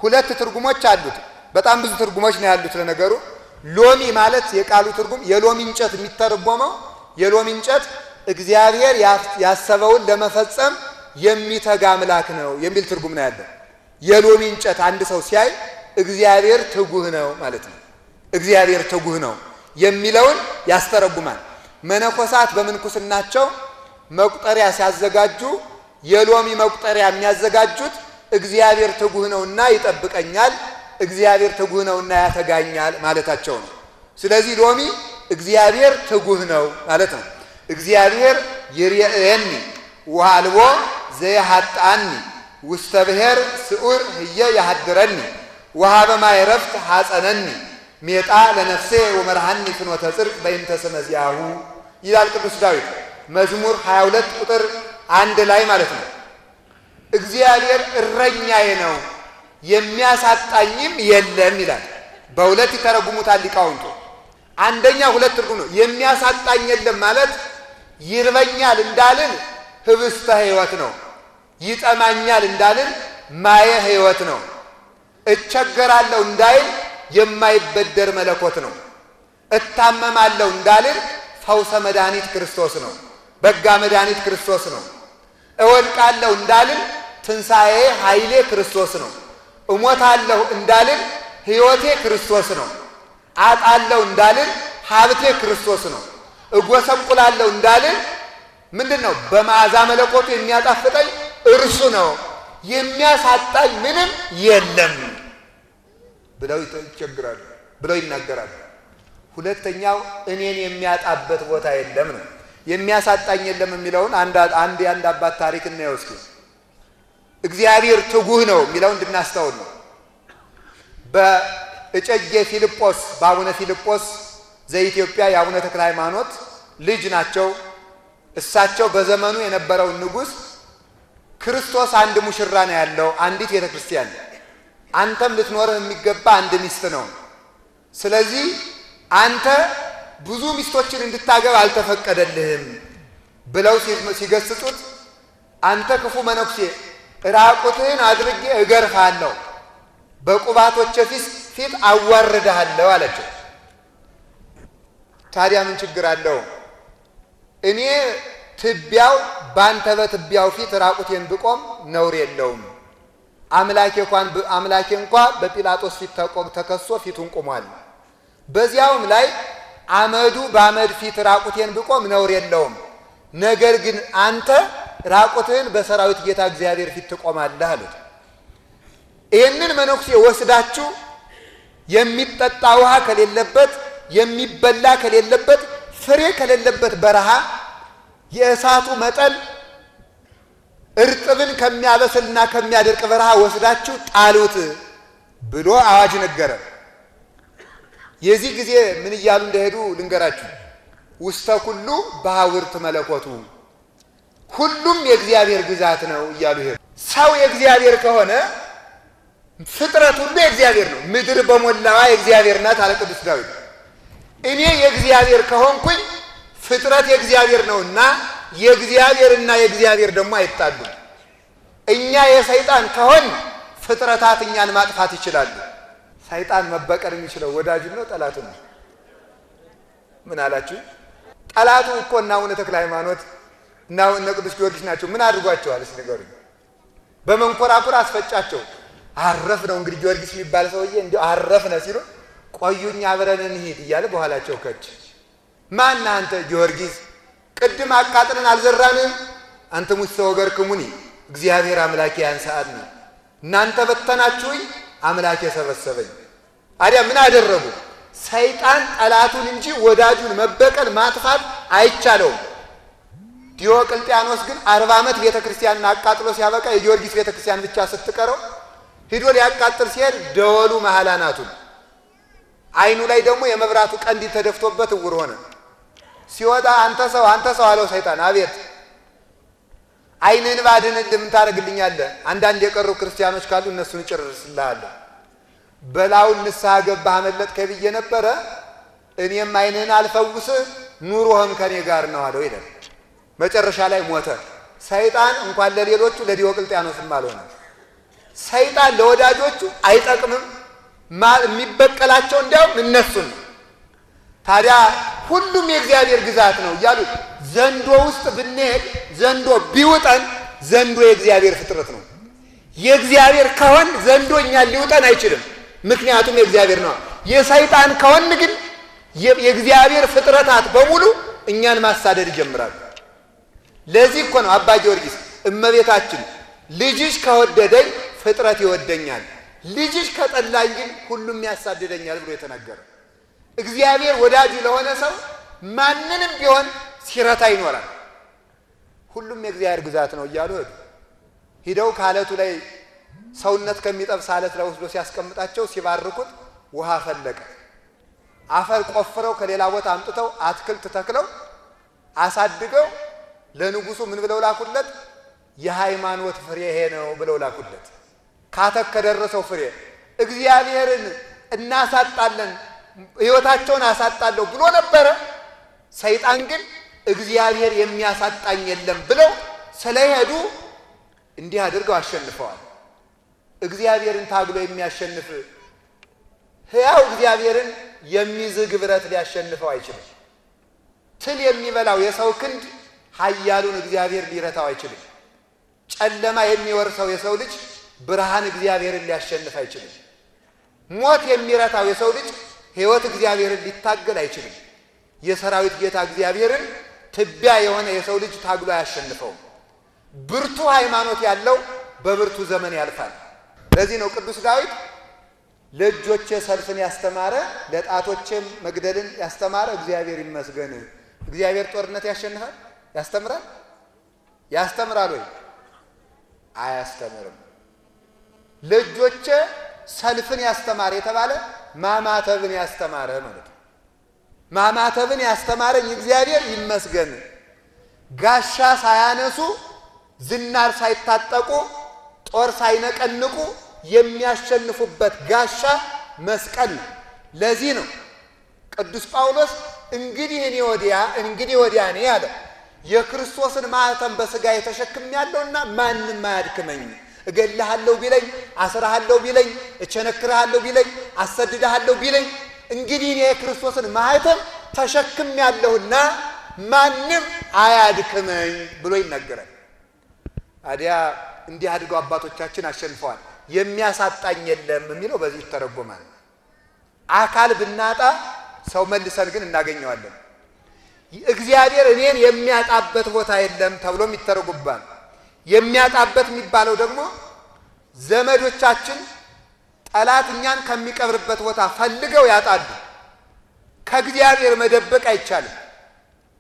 ሁለት ትርጉሞች አሉት። በጣም ብዙ ትርጉሞች ነው ያሉት ለነገሩ። ሎሚ ማለት የቃሉ ትርጉም የሎሚ እንጨት የሚተረጎመው የሎሚ እንጨት እግዚአብሔር ያሰበውን ለመፈጸም የሚተጋ አምላክ ነው የሚል ትርጉም ነው ያለው። የሎሚ እንጨት አንድ ሰው ሲያይ እግዚአብሔር ትጉህ ነው ማለት ነው። እግዚአብሔር ትጉህ ነው የሚለውን ያስተረጉማል። መነኮሳት በምንኩስናቸው መቁጠሪያ ሲያዘጋጁ የሎሚ መቁጠሪያ የሚያዘጋጁት እግዚአብሔር ትጉህ ነውና ይጠብቀኛል፣ እግዚአብሔር ትጉህ ነውና ያተጋኛል ማለታቸው ነው። ስለዚህ ሎሚ እግዚአብሔር ትጉህ ነው ማለት ነው። እግዚአብሔር ይርኤኒ ወአልቦ ዘየሐጣኒ ውስተ ብሔር ስዑር ህየ ያሃድረኒ ወሀበ ማየ ዕረፍት ሐፀነኒ ሜጣ ለነፍሴ ወመርሃኒ ፍኖተ ጽድቅ በእንተ ስመ ዚአሁ ይላል ቅዱስ ዳዊት መዝሙር 22 ቁጥር 1 ላይ ማለት ነው። እግዚአብሔር እረኛዬ ነው የሚያሳጣኝም የለም ይላል። በሁለት ይተረጉሙታል ሊቃውንቱ። አንደኛ ሁለት ትርጉም ነው። የሚያሳጣኝ የለም ማለት ይርበኛል እንዳልን ህብስተ ሕይወት ነው። ይጠማኛል እንዳልን ማየ ሕይወት ነው። እቸገራለሁ እንዳይል የማይበደር መለኮት ነው። እታመማለሁ እንዳልን ፈውሰ መድኃኒት ክርስቶስ ነው። በጋ መድኃኒት ክርስቶስ ነው። እወድቃለሁ እንዳልን ትንሣኤ ኃይሌ ክርስቶስ ነው። እሞታለሁ እንዳልን ሕይወቴ ክርስቶስ ነው። አጣለሁ እንዳልን ሀብቴ ክርስቶስ ነው። እጎሰቁላለሁ እንዳልን ምንድን ነው? በመዓዛ መለኮቱ የሚያጣፍጠኝ እርሱ ነው። የሚያሳጣኝ ምንም የለም ብለው ይቸግራሉ፣ ብለው ይናገራሉ። ሁለተኛው እኔን የሚያጣበት ቦታ የለም ነው። የሚያሳጣኝ የለም የሚለውን አንድ የአንድ አባት ታሪክ እናየው እስኪ። እግዚአብሔር ትጉህ ነው የሚለው እንድናስተውል ነው። በእጨጌ ፊልጶስ በአቡነ ፊልጶስ ዘኢትዮጵያ የአቡነ ተክለ ሃይማኖት ልጅ ናቸው። እሳቸው በዘመኑ የነበረውን ንጉሥ ክርስቶስ አንድ ሙሽራ ነው ያለው፣ አንዲት ቤተ ክርስቲያን፣ አንተም ልትኖርህ የሚገባ አንድ ሚስት ነው። ስለዚህ አንተ ብዙ ሚስቶችን እንድታገባ አልተፈቀደልህም ብለው ሲገስጹት፣ አንተ ክፉ መነኩሴ ራቁትህን አድርጌ እገርፍሃለሁ፣ በቁባቶቼ ፊት አዋርድሃለሁ አላቸው። ታዲያ ምን ችግር አለው? እኔ ትቢያው ባንተ በትቢያው ፊት ራቁቴን ብቆም ነውር የለውም። አምላኬ እንኳ በጲላጦስ ፊት ተከሶ ፊቱን ቆሟል። በዚያውም ላይ አመዱ በአመድ ፊት ራቁቴን ብቆም ነውር የለውም። ነገር ግን አንተ ራቁትህን በሰራዊት ጌታ እግዚአብሔር ፊት ትቆማለህ አሉት። ይህንን መነኩሴ ወስዳችሁ የሚጠጣ ውሃ ከሌለበት፣ የሚበላ ከሌለበት፣ ፍሬ ከሌለበት በረሃ የእሳቱ መጠን እርጥብን ከሚያበስልና ከሚያደርቅ በረሃ ወስዳችሁ ጣሉት ብሎ አዋጅ ነገረ። የዚህ ጊዜ ምን እያሉ እንደሄዱ ልንገራችሁ። ውስተ ኩሉ በሐውርት መለኮቱ፣ ሁሉም የእግዚአብሔር ግዛት ነው እያሉ ሄዱ። ሰው የእግዚአብሔር ከሆነ ፍጥረት ሁሉ የእግዚአብሔር ነው። ምድር በሞላዋ የእግዚአብሔር ናት አለ ቅዱስ ዳዊት። እኔ የእግዚአብሔር ከሆንኩኝ ፍጥረት የእግዚአብሔር ነውና የእግዚአብሔርና የእግዚአብሔር ደግሞ አይጣሉም። እኛ የሰይጣን ከሆን ፍጥረታት እኛን ማጥፋት ይችላሉ። ሰይጣን መበቀል የሚችለው ወዳጁን ነው ጠላቱ ነው? ምን አላችሁ? ጠላቱ እኮ እና አቡነ ተክለ ሃይማኖት እና እነ ቅዱስ ጊዮርጊስ ናቸው። ምን አድርጓቸዋል? እስኪ ንገሩኝ። በመንኮራኩር አስፈጫቸው። አረፍ ነው እንግዲህ ጊዮርጊስ የሚባል ሰውዬ እንዲያው አረፍ ነው ሲሉ ቆዩኝ አብረን እንሂድ እያለ በኋላቸው ከች። ማን አንተ ጊዮርጊስ? ቅድም አቃጥለን አልዘራንም? አንትሙ ውስተ ወገርክሙኒ እግዚአብሔር አምላኬ ያንሳአኒ፣ እናንተ በተናችሁኝ አምላኬ ሰበሰበኝ። አዲያ ምን አደረጉ? ሰይጣን ጠላቱን እንጂ ወዳጁን መበቀል ማጥፋት አይቻለውም። ዲዮቅልጥያኖስ ግን 40 ዓመት ቤተክርስቲያንን አቃጥሎ ሲያበቃ የጊዮርጊስ ቤተክርስቲያን ብቻ ስትቀረው ሂዶ ሊያቃጥል ሲሄድ ደወሉ መሃል አናቱን፣ አይኑ ላይ ደግሞ የመብራቱ ቀንዲል ተደፍቶበት እውር ሆነ። ሲወጣ አንተ ሰው አንተ ሰው አለው ሰይጣን። አቤት። አይንህን ባድንልህ ምን ታደርግልኛለህ? አንዳንድ የቀሩ ክርስቲያኖች ካሉ እነሱን እጨርስልሃለሁ። በላውን ንስሐ ገባህ አመለጥከኝ ብዬ ነበረ፣ እኔም አይንህን አልፈውስህ ኑሮህም ከኔ ጋር ነው አለው ይላል። መጨረሻ ላይ ሞተ። ሰይጣን እንኳን ለሌሎቹ ለዲዮቅልጥያኖስም አልሆነ። ሰይጣን ለወዳጆቹ አይጠቅምም፣ የሚበቀላቸው እንዲያውም እነሱን ነው። ታዲያ ሁሉም የእግዚአብሔር ግዛት ነው እያሉ ዘንዶ ውስጥ ብንሄድ ዘንዶ ቢውጠን ዘንዶ የእግዚአብሔር ፍጥረት ነው። የእግዚአብሔር ከሆን ዘንዶ እኛን ሊውጠን አይችልም፣ ምክንያቱም የእግዚአብሔር ነው። የሰይጣን ከሆን ግን የእግዚአብሔር ፍጥረታት በሙሉ እኛን ማሳደድ ይጀምራሉ። ለዚህ እኮ ነው አባ ጊዮርጊስ እመቤታችን ልጅሽ ከወደደኝ ፍጥረት ይወደኛል፣ ልጅሽ ከጠላኝ ግን ሁሉም ያሳድደኛል ብሎ የተናገረ። እግዚአብሔር ወዳጁ ለሆነ ሰው ማንንም ቢሆን ሲረታ ይኖራል። ሁሉም የእግዚአብሔር ግዛት ነው እያሉ ሄዱ። ሂደው ከአለቱ ላይ ሰውነት ከሚጠብስ አለት ላይ ወስዶ ሲያስቀምጣቸው ሲባርኩት ውሃ ፈለቀ። አፈር ቆፍረው ከሌላ ቦታ አምጥተው አትክልት ተክለው አሳድገው ለንጉሱ ምን ብለው ላኩለት? የሃይማኖት ፍሬ ይሄ ነው ብለው ላኩለት። ካተክ ከደረሰው ፍሬ እግዚአብሔርን እናሳጣለን ሕይወታቸውን አሳጣለሁ ብሎ ነበረ። ሰይጣን ግን እግዚአብሔር የሚያሳጣኝ የለም ብለው ስለሄዱ እንዲህ አድርገው አሸንፈዋል። እግዚአብሔርን ታግሎ የሚያሸንፍ ሕያው እግዚአብሔርን የሚዝግ ብረት ሊያሸንፈው አይችልም። ትል የሚበላው የሰው ክንድ ኃያሉን እግዚአብሔር ሊረታው አይችልም። ጨለማ የሚወርሰው የሰው ልጅ ብርሃን እግዚአብሔርን ሊያሸንፍ አይችልም። ሞት የሚረታው የሰው ልጅ ሕይወት እግዚአብሔርን ሊታገል አይችልም። የሰራዊት ጌታ እግዚአብሔርን ትቢያ የሆነ የሰው ልጅ ታግሎ አያሸንፈውም። ብርቱ ሃይማኖት ያለው በብርቱ ዘመን ያልፋል። ለዚህ ነው ቅዱስ ዳዊት ለእጆቼ ሰልፍን ያስተማረ ለጣቶቼም መግደልን ያስተማረ እግዚአብሔር ይመስገን። እግዚአብሔር ጦርነት ያሸንፋል? ያስተምራል? ያስተምራል ወይ? አያስተምርም። ለእጆቼ ሰልፍን ያስተማረ የተባለ ማማተብን ያስተማረ ማለት ነው። ማማተብን ያስተማረኝ እግዚአብሔር ይመስገን። ጋሻ ሳያነሱ ዝናር ሳይታጠቁ ጦር ሳይነቀንቁ የሚያሸንፉበት ጋሻ መስቀል ነው። ለዚህ ነው ቅዱስ ጳውሎስ እንግዲህ እኔ ወዲያ እንግዲህ ወዲያ እኔ አለ የክርስቶስን ማኅተም በሥጋ ተሸክሜያለሁና ማንም አያድክመኝ። እገልሃለሁ ቢለኝ፣ አስርሃለሁ ቢለኝ፣ እቸነክርሃለሁ ቢለኝ፣ አሰድድሃለሁ ቢለኝ እንግዲህ እኔ የክርስቶስን ማኅተም ተሸክሜያለሁና ማንም አያድክመኝ ብሎ ይናገራል። ታዲያ እንዲህ አድርገው አባቶቻችን አሸንፈዋል። የሚያሳጣኝ የለም የሚለው በዚህ ይተረጎማል። አካል ብናጣ ሰው መልሰን ግን እናገኘዋለን። እግዚአብሔር እኔን የሚያጣበት ቦታ የለም ተብሎም ይተረጎማል። የሚያጣበት የሚባለው ደግሞ ዘመዶቻችን ጠላት እኛን ከሚቀብርበት ቦታ ፈልገው ያጣሉ። ከእግዚአብሔር መደበቅ አይቻልም።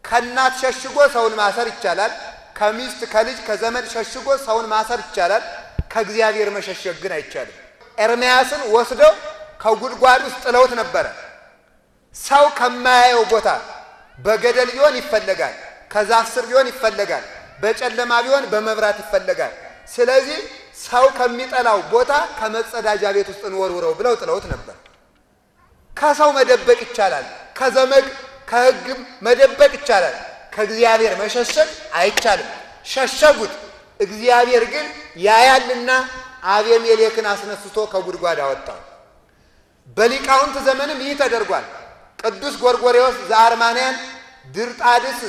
ከእናት ሸሽጎ ሰውን ማሰር ይቻላል። ከሚስት ከልጅ ከዘመድ ሸሽጎ ሰውን ማሰር ይቻላል። ከእግዚአብሔር መሸሸግ ግን አይቻልም። ኤርምያስን ወስደው ከጉድጓድ ውስጥ ጥለውት ነበረ። ሰው ከማያየው ቦታ በገደል ቢሆን ይፈለጋል፣ ከዛፍ ስር ቢሆን ይፈለጋል፣ በጨለማ ቢሆን በመብራት ይፈለጋል። ስለዚህ ሰው ከሚጠላው ቦታ ከመጸዳጃ ቤት ውስጥ እንወርውረው ብለው ጥለውት ነበር። ከሰው መደበቅ ይቻላል፣ ከዘመድ ከሕግም መደበቅ ይቻላል። ከእግዚአብሔር መሸሸግ አይቻልም። ሸሸጉት። እግዚአብሔር ግን ያያልና አቤሜሌክን አስነስቶ ከጉድጓድ አወጣው። በሊቃውንት ዘመንም ይህ ተደርጓል። ቅዱስ ጎርጎርዮስ ዘአርማንያን ድርጣድስ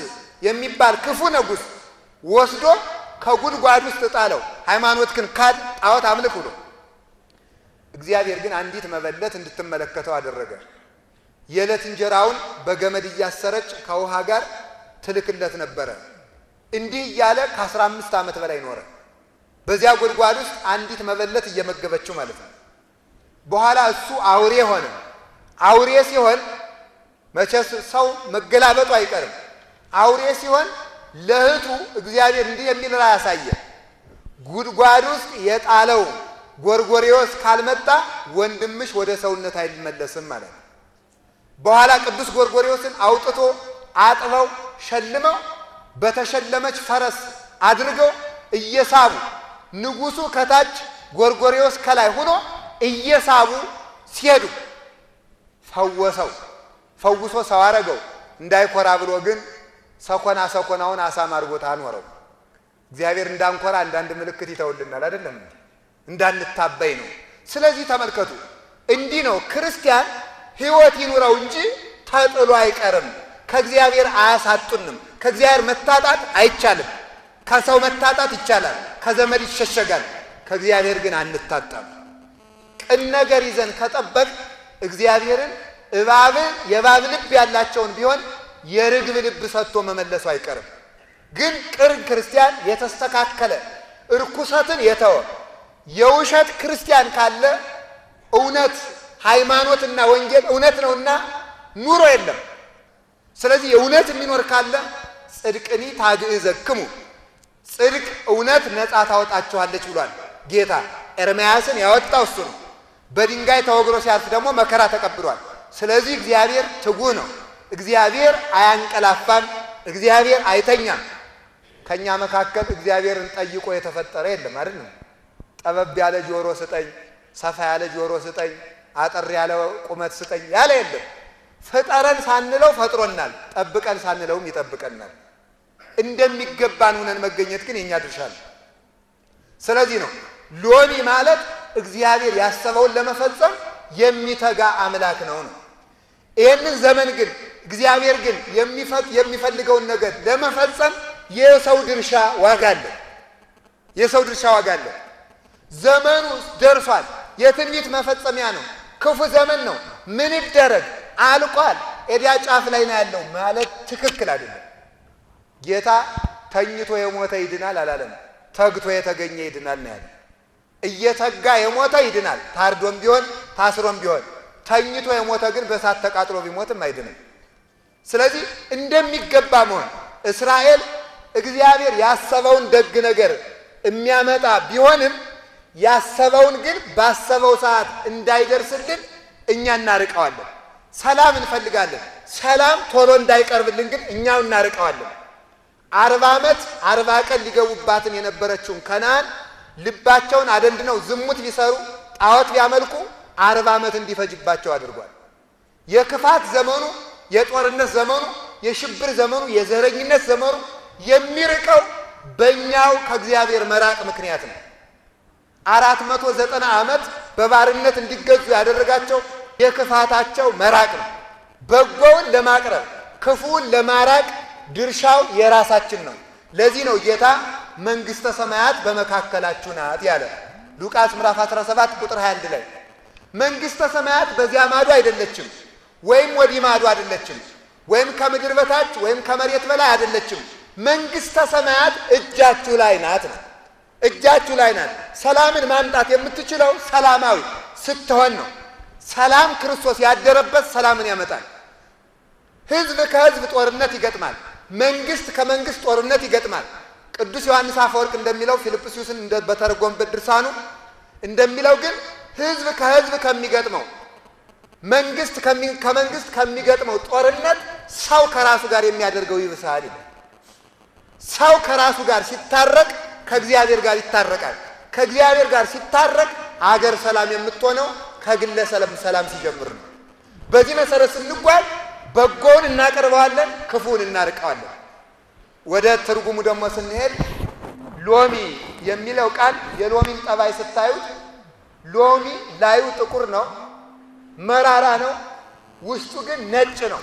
የሚባል ክፉ ንጉሥ ወስዶ ከጉድጓድ ውስጥ ጣለው። ሃይማኖትህን ካድ፣ ጣዖት አምልክ ብሎ። እግዚአብሔር ግን አንዲት መበለት እንድትመለከተው አደረገ። የዕለት እንጀራውን በገመድ እያሰረች ከውሃ ጋር ትልክለት ነበረ። እንዲህ እያለ ከ15 ዓመት በላይ ኖረ። በዚያ ጉድጓድ ውስጥ አንዲት መበለት እየመገበችው ማለት ነው። በኋላ እሱ አውሬ ሆነ። አውሬ ሲሆን መቼስ ሰው መገላበጡ አይቀርም። አውሬ ሲሆን ለእህቱ እግዚአብሔር እንዲህ የሚል ራእይ አሳየ። ጉድጓድ ውስጥ የጣለው ጎርጎርዮስ ካልመጣ ወንድምሽ ወደ ሰውነት አይመለስም ማለት ነው። በኋላ ቅዱስ ጎርጎርዮስን አውጥቶ አጥበው ሸልመው በተሸለመች ፈረስ አድርገው እየሳቡ ንጉሱ ከታች ጎርጎርዮስ ከላይ ሆኖ እየሳቡ ሲሄዱ ፈወሰው። ፈውሶ ሰው አረገው። እንዳይኮራ ብሎ ግን ሰኮና ሰኮናውን አሳማ አድርጎት አኖረው። እግዚአብሔር እንዳንኮራ አንዳንድ ምልክት ይተውልናል። አይደለም? እንዳንታበይ ነው። ስለዚህ ተመልከቱ፣ እንዲህ ነው ክርስቲያን ሕይወት ይኑረው እንጂ ተጥሎ አይቀርም። ከእግዚአብሔር አያሳጡንም። ከእግዚአብሔር መታጣት አይቻልም። ከሰው መታጣት ይቻላል፣ ከዘመድ ይሸሸጋል። ከእግዚአብሔር ግን አንታጣም። ቅን ነገር ይዘን ከጠበቅ እግዚአብሔርን እባብ የእባብ ልብ ያላቸውን ቢሆን የርግብ ልብ ሰጥቶ መመለሱ አይቀርም። ግን ቅን ክርስቲያን የተስተካከለ እርኩሰትን የተወ የውሸት ክርስቲያን ካለ እውነት ሃይማኖትና ወንጌል እውነት ነውና ኑሮ የለም። ስለዚህ የእውነት የሚኖር ካለ ጽድቅኒ ታግዕዘክሙ ጽድቅ እውነት ነፃ ታወጣችኋለች ብሏል ጌታ። ኤርምያስን ያወጣው እሱ ነው። በድንጋይ ተወግሮ ሲያልፍ ደግሞ መከራ ተቀብሏል። ስለዚህ እግዚአብሔር ትጉህ ነው። እግዚአብሔር አያንቀላፋም። እግዚአብሔር አይተኛም። ከኛ መካከል እግዚአብሔርን ጠይቆ የተፈጠረ የለም አይደል? ጠበብ ያለ ጆሮ ስጠኝ፣ ሰፋ ያለ ጆሮ ስጠኝ፣ አጠር ያለ ቁመት ስጠኝ ያለ የለም። ፍጠረን ሳንለው ፈጥሮናል። ጠብቀን ሳንለውም ይጠብቀናል። እንደሚገባን ሆነን መገኘት ግን የኛ ድርሻ ነው። ስለዚህ ነው ሎሚ ማለት እግዚአብሔር ያሰበውን ለመፈጸም የሚተጋ አምላክ ነው ነው። ይህንን ዘመን ግን እግዚአብሔር ግን የሚፈልገውን ነገር ለመፈጸም የሰው ድርሻ ዋጋ አለ። የሰው ድርሻ ዋጋ አለ። ዘመኑ ደርሷል። የትንቢት መፈጸሚያ ነው። ክፉ ዘመን ነው። ምን ይደረግ አልቋል፣ ኤዲያ ጫፍ ላይ ነው ያለው ማለት ትክክል አይደለም። ጌታ ተኝቶ የሞተ ይድናል አላለም። ተግቶ የተገኘ ይድናል ነው ያለው። እየተጋ የሞተ ይድናል፣ ታርዶም ቢሆን ታስሮም ቢሆን። ተኝቶ የሞተ ግን በእሳት ተቃጥሎ ቢሞትም አይድንም። ስለዚህ እንደሚገባ መሆን እስራኤል እግዚአብሔር ያሰበውን ደግ ነገር የሚያመጣ ቢሆንም ያሰበውን ግን ባሰበው ሰዓት እንዳይደርስልን እኛ እናርቀዋለን። ሰላም እንፈልጋለን። ሰላም ቶሎ እንዳይቀርብልን ግን እኛው እናርቀዋለን። 40 ዓመት 40 ቀን ሊገቡባትን የነበረችውን ከነዓን ልባቸውን አደንድነው ዝሙት ቢሰሩ ጣዖት ቢያመልኩ 40 ዓመት እንዲፈጅባቸው አድርጓል። የክፋት ዘመኑ፣ የጦርነት ዘመኑ፣ የሽብር ዘመኑ፣ የዘረኝነት ዘመኑ የሚርቀው በእኛው ከእግዚአብሔር መራቅ ምክንያት ነው። 490 ዓመት በባርነት እንዲገዙ ያደረጋቸው የክፋታቸው መራቅ ነው። በጎውን ለማቅረብ ክፉውን ለማራቅ ድርሻው የራሳችን ነው። ለዚህ ነው ጌታ መንግሥተ ሰማያት በመካከላችሁ ናት ያለ ሉቃስ ምዕራፍ 17 ቁጥር 21 ላይ። መንግሥተ ሰማያት በዚያ ማዶ አይደለችም፣ ወይም ወዲህ ማዶ አይደለችም፣ ወይም ከምድር በታች ወይም ከመሬት በላይ አይደለችም። መንግሥተ ሰማያት እጃችሁ ላይ ናት ነው። እጃችሁ ላይ ናት። ሰላምን ማምጣት የምትችለው ሰላማዊ ስትሆን ነው። ሰላም ክርስቶስ ያደረበት ሰላምን ያመጣል። ሕዝብ ከሕዝብ ጦርነት ይገጥማል። መንግስት ከመንግስት ጦርነት ይገጥማል። ቅዱስ ዮሐንስ አፈወርቅ እንደሚለው ፊልጵስዩስን በተረጎመበት ድርሳኑ እንደሚለው ግን ሕዝብ ከሕዝብ ከሚገጥመው መንግስት ከመንግስት ከሚገጥመው ጦርነት ሰው ከራሱ ጋር የሚያደርገው ይብሳል ይላል። ሰው ከራሱ ጋር ሲታረቅ ከእግዚአብሔር ጋር ይታረቃል። ከእግዚአብሔር ጋር ሲታረቅ አገር ሰላም የምትሆነው ከግለሰብ ሰላም ሲጀምር ነው። በዚህ መሰረት ስንጓዝ በጎውን እናቀርበዋለን፣ ክፉውን እናርቀዋለን። ወደ ትርጉሙ ደግሞ ስንሄድ ሎሚ የሚለው ቃል የሎሚን ጠባይ ስታዩት ሎሚ ላዩ ጥቁር ነው፣ መራራ ነው፣ ውስጡ ግን ነጭ ነው።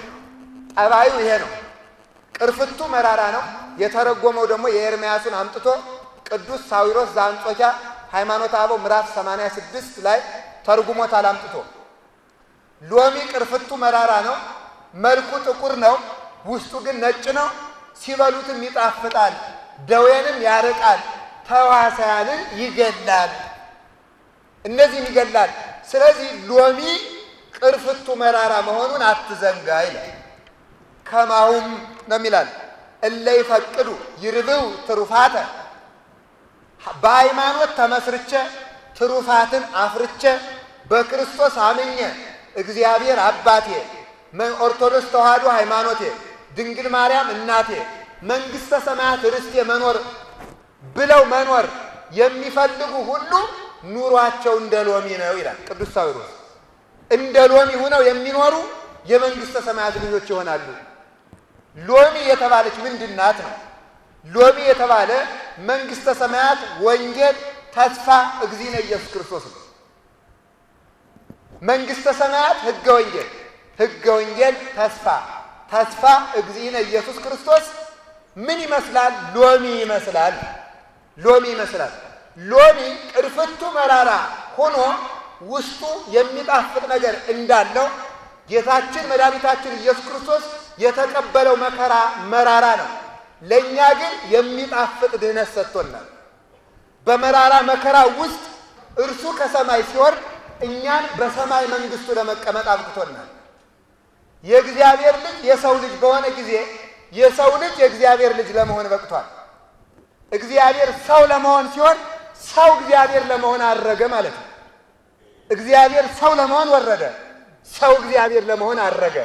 ጠባዩ ይሄ ነው። ቅርፍቱ መራራ ነው። የተረጎመው ደግሞ የኤርምያስን አምጥቶ ቅዱስ ሳዊሮስ ዘአንጾኪያ ሃይማኖተ አበው ምዕራፍ 86 ላይ ተርጉሞታል። አምጥቶ ሎሚ ቅርፍቱ መራራ ነው፣ መልኩ ጥቁር ነው፣ ውስጡ ግን ነጭ ነው። ሲበሉትም ይጣፍጣል፣ ደዌንም ያርቃል፣ ተዋሳያንን ይገላል፣ እነዚህን ይገላል። ስለዚህ ሎሚ ቅርፍቱ መራራ መሆኑን አትዘንጋ ይላል። ከማሁም ነው የሚላል እለ ይፈቅዱ ይርብው ትሩፋተ፣ በሃይማኖት ተመስርቼ ትሩፋትን አፍርቼ በክርስቶስ አምኜ እግዚአብሔር አባቴ፣ ኦርቶዶክስ ተዋሕዶ ሃይማኖቴ፣ ድንግል ማርያም እናቴ፣ መንግሥተ ሰማያት ርስቴ መኖር ብለው መኖር የሚፈልጉ ሁሉ ኑሯቸው እንደ ሎሚ ነው ይላል ቅዱስ ሳዊሮስ። እንደ ሎሚ ሆነው የሚኖሩ የመንግሥተ ሰማያት ልጆች ይሆናሉ። ሎሚ የተባለች ምንድን ናት ነው? ሎሚ የተባለ መንግሥተ ሰማያት ወንጌል፣ ተስፋ እግዚእነ ኢየሱስ ክርስቶስ ነው። መንግሥተ ሰማያት ሕገ ወንጌል፣ ሕገ ወንጌል ተስፋ፣ ተስፋ እግዚእነ ኢየሱስ ክርስቶስ ምን ይመስላል? ሎሚ ይመስላል። ሎሚ ይመስላል። ሎሚ ቅርፍቱ መራራ ሆኖ ውስጡ የሚጣፍጥ ነገር እንዳለው ጌታችን መድኃኒታችን ኢየሱስ ክርስቶስ የተቀበለው መከራ መራራ ነው። ለእኛ ግን የሚጣፍጥ ድህነት ሰጥቶናል። በመራራ መከራ ውስጥ እርሱ ከሰማይ ሲወርድ እኛን በሰማይ መንግሥቱ ለመቀመጥ አብቅቶናል። የእግዚአብሔር ልጅ የሰው ልጅ በሆነ ጊዜ የሰው ልጅ የእግዚአብሔር ልጅ ለመሆን በቅቷል። እግዚአብሔር ሰው ለመሆን ሲሆን ሰው እግዚአብሔር ለመሆን አረገ ማለት ነው። እግዚአብሔር ሰው ለመሆን ወረደ፣ ሰው እግዚአብሔር ለመሆን አረገ።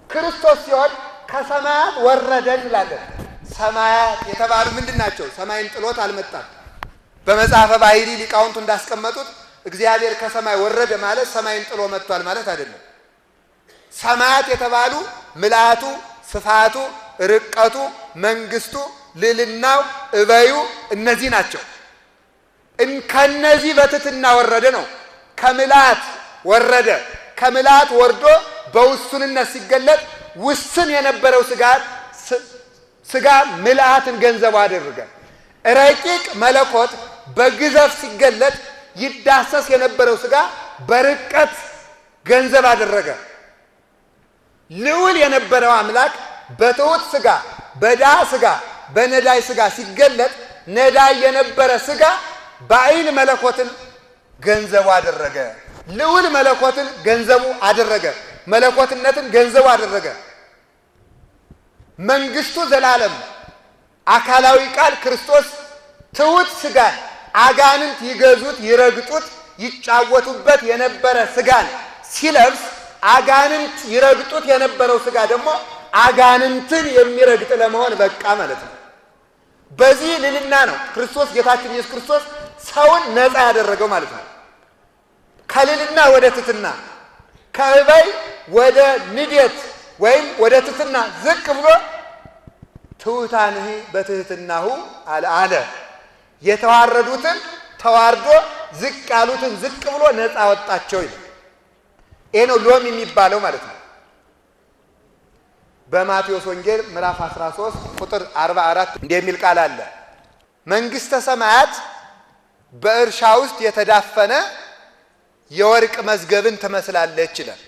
ክርስቶስ ሲሆን ከሰማያት ወረደ እንላለን። ሰማያት የተባሉ ምንድን ናቸው? ሰማይን ጥሎት አልመጣም። በመጽሐፈ ባሕሪ ሊቃውንቱ እንዳስቀመጡት እግዚአብሔር ከሰማይ ወረደ ማለት ሰማይን ጥሎ መጥቷል ማለት አይደለም። ሰማያት የተባሉ ምልአቱ፣ ስፋቱ፣ ርቀቱ፣ መንግስቱ፣ ልዕልናው፣ እበዩ እነዚህ ናቸው። ከነዚህ በትሕትና ወረደ ነው። ከምልአት ወረደ። ከምልአት ወርዶ በውሱንነት ሲገለጥ ውስን የነበረው ስጋ ምልአትን ገንዘቡ አደረገ። ረቂቅ መለኮት በግዘፍ ሲገለጥ ይዳሰስ የነበረው ስጋ በርቀት ገንዘብ አደረገ። ልዑል የነበረው አምላክ በትሑት ስጋ፣ በድሃ ስጋ፣ በነዳይ ስጋ ሲገለጥ ነዳይ የነበረ ስጋ ባዕል መለኮትን ገንዘቡ አደረገ። ልዑል መለኮትን ገንዘቡ አደረገ። መለኮትነትን ገንዘቡ አደረገ። መንግስቱ ዘላለም አካላዊ ቃል ክርስቶስ ትሑት ስጋን አጋንንት ይገዙት ይረግጡት ይጫወቱበት የነበረ ስጋን ሲለብስ አጋንንት ይረግጡት የነበረው ስጋ ደግሞ አጋንንትን የሚረግጥ ለመሆን በቃ ማለት ነው። በዚህ ልዕልና ነው ክርስቶስ ጌታችን ኢየሱስ ክርስቶስ ሰውን ነፃ ያደረገው ማለት ነው። ከልዕልና ወደ ትሕትና፣ ከእበይ ወደ ንዴት ወይም ወደ ትሕትና ዝቅ ብሎ ትሑታንህ በትሕትናሁ አለ። የተዋረዱትን ተዋርዶ ዝቅ ያሉትን ዝቅ ብሎ ነፃ ወጣቸው ይላል። ይሄ ነው ሎሚ የሚባለው ማለት ነው። በማቴዎስ ወንጌል ምዕራፍ 13 ቁጥር 44 እንዲህ የሚል ቃል አለ። መንግሥተ ሰማያት በእርሻ ውስጥ የተዳፈነ የወርቅ መዝገብን ትመስላለች ይላል።